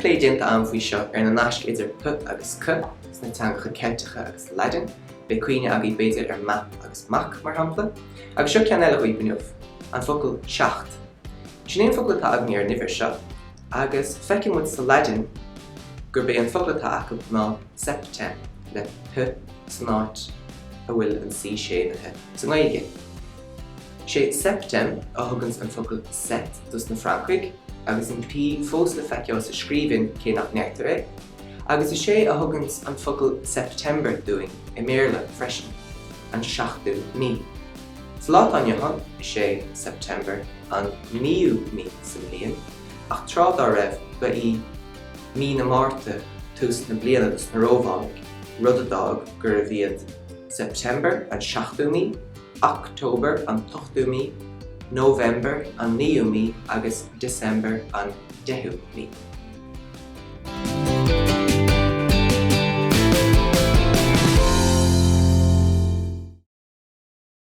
plé déanta a'm faoi seo ar na naisc idir P agus C sna teangacha Ceilteacha agus Laidin, beidh cuimhne agaibh b'fhéidir ar map agus mac, mar shampla. Agus seo ceann eile dhaoibh inniu, an focal seacht. Sin é an focal atá againn ar an uimhir seo, agus feiceann muid sa Laidin gurb é an focal atá acu ná septem, le P san áit a bhfuil an C séimhithe sa nGaeilge. Sé septem a thuganns an focal sept dos na Francaigh, agus an P fós le feiceáil sa scríbhinn cé nach ndeirtear é, agus is é a thuganns an focal September dúinn i mBéarla freisin, an seachtú mí. Sa lá atá inniu ann, is é September an naoú mí sa mbliain, ach tráth dá raibh, ba í mí na Márta tús na bliana dos na Rómhánaigh, rud a d'fhág gurbh iad September an seachtú mí, October an t-ochtú mí, November an naoú mí agus December an deichiú mí.